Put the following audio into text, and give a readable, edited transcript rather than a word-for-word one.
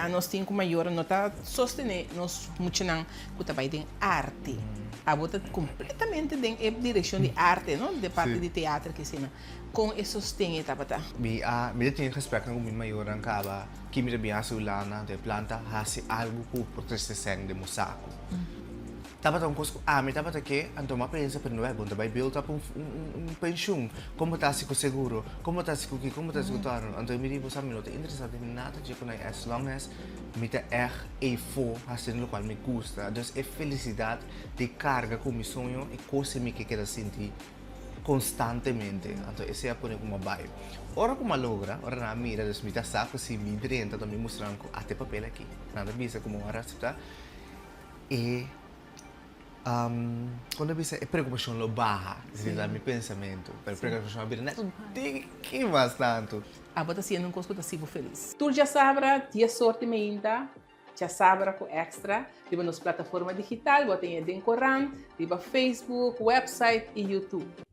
bia nos tin ku mayornan no ta sostené nos muchanan ku ta bai den arte. Abo ta kompletamente den e direkshon di arte, no? De parti di teater ke asina. Kon e sosten e tabata? Mi a mi ta tin gespreknan ku mi mayornan kaba ki mi ta bin hasi Hulanda, anto e plan ta hasi algu ku por trese sèn den bo saku. Tabata un kos ku ami tabata ke, anto mi a pensa, pero no bai bon ta bai build up un un penshun, kon bo ta hasi ku seguro, kon bo ta hasi ku ki, kon bo ta hasi ku tòrno. Anto mi di, bo sa mi no ta interesá den nada dje ku nan as long as mi ta ègt eifó hasiendo lokual mi gusta. Dus e felisidat di karga ku mi soño e kos ei mi ke keda sinti konstantemente. Anto esei a pone ku mi a bai. Ora ku mi a logra, ora nan a mira, dus mi ta sa ku si mi drenta anto mi mustra nan ku ata e papel aki. Nan ta bisa ku mi a wòrdu aseptá. E kon ta bisa e preokupashon lo baha, esei ta mi pensamentu. Pero e preokupashon a bira nèt un tiki mas tantu. Abo ta hasiendo un kos ku ta hasi bo felis. Tur djasabra, dies or di meinta, Djasabra ku Extra, riba nos plataforma digital, bo ta haña den korant, riba Facebook, website i YouTube.